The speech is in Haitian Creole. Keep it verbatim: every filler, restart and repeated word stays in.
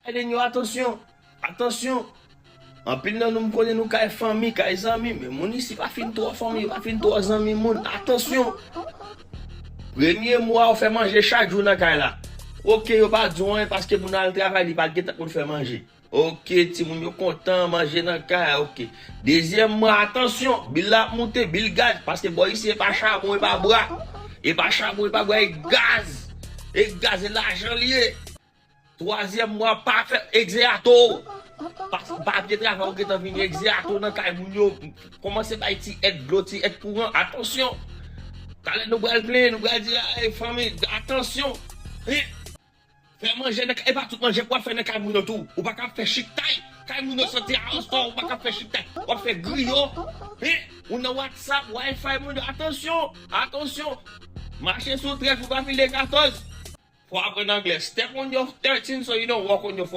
Gade yo, atansyon. Atansyon. Anpil nan nou m konnen nou kay fanmi, kay zanmi, men moun isi pa fin twò fanmi, pa fin twò zanmi moun. Atansyon. Premye mwa ou fè manje chak jou nan kay la. Oke, yo pa di w anyen paske moun al travay, li pa t gentan konn fè manje. Oke, timoun yo kontan, manje nan kay, oke. Dezyèm mwa, atansyon, bil la ap moute, bil gaz, paske bò isi e pa chabon, e pa bwa. E pa chabon, e pa bwa, e gaz. E gaz, e lajan li ye. Twazyèm mwa, pa fè egze ato. Pa, pa gen travay, ou gentan vini egze ato nan kay moun yo. Kòmanse bay ti èd dlo, ti èd kouran. Atansyon. Talè nou pral plenyen, nou pral di, "Ay, fanmi, atansyon." Hein? Fè manje nan kay, e pa tout manje pou w ap fè nan kay moun yo tou. Ou pa ka ap fè chiktay. Kay moun yo santi a osò, ou pa ka ap fè chiktay. W ap fè griyo. Hein? Ou nan WhatsApp, Wi-Fi moun yo. Atansyon, atansyon. Mache sou trèf, ou pa file katòz. Fò w aprann anglè. Step on your thirteen so you don't walk on your fourteen.